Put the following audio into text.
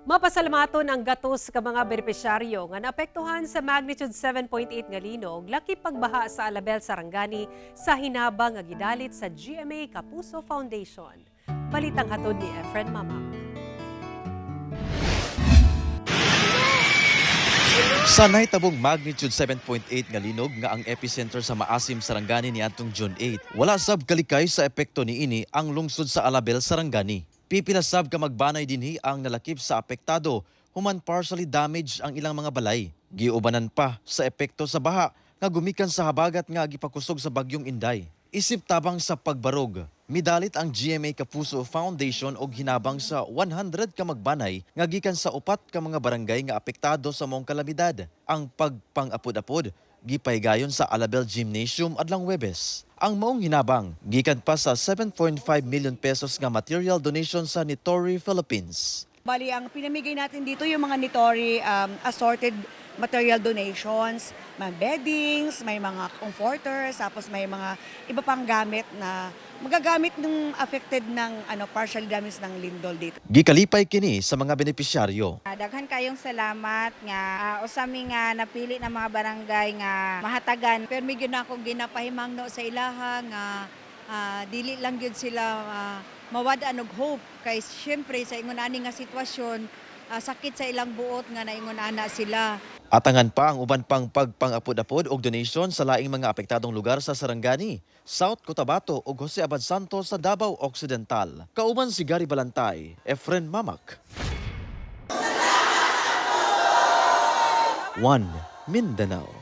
Mapasalamaton ang gatos ka mga benepisyaryo nga naapektuhan sa magnitude 7.8 nga linog lakip pagbaha sa Alabel, Sarangani sa hinabang nga gidalit sa GMA Kapuso Foundation. Balitang hatod ni Efren Mamak. Sa nahitabong magnitude 7.8 nga linog nga ang epicenter sa Maasim, Sarangani niadtong June 8, wala sab kalikay sa epekto niini ang lungsod sa Alabel, Sarangani. Pipila sab ka magbanay dinhi ang nalakip sa apektado human partially damaged ang ilang mga balay. Giubanan pa sa epekto sa baha nga gumikan sa habagat nga gipakusog sa bagyong Inday. Isip tabang sa pagbarog, midalit ang GMA Kapuso Foundation og hinabang sa 100 ka magbanay nga gikan sa upat ka mga barangay nga apektado sa maong kalamidad. Ang pagpangapod-apod gipaygayon sa Alabel Gymnasium adlang Webes. Ang maong hinabang gikan pa sa 7.5 million pesos nga material donation sa Nitori Philippines. Bali, ang pinamigay natin dito yung mga Nitori assorted material donations, may beddings, may mga comforters, tapos may mga iba pang gamit na magagamit ng affected ng ano, partial damage ng lindol dito. Gikalipay kini sa mga benepisyaryo. Daghan kayong salamat nga usa mi nga napili ng mga barangay nga mahatagan. Pero may gyud na akong ginapahimangno sa ilaha nga dili lang gyud sila mawad-an og hope kay syempre sa ingon ani nga sitwasyon, sakit sa ilang buot nga naingon ana sila. Atangan pa ang uban pang pagpangapod-apod og donation sa laing mga apektadong lugar sa Sarangani, South Cotabato ug Jose Abad Santos sa Davao Occidental. Kauban si Gary Balantay, Efren Mamak. 1 Mindanao.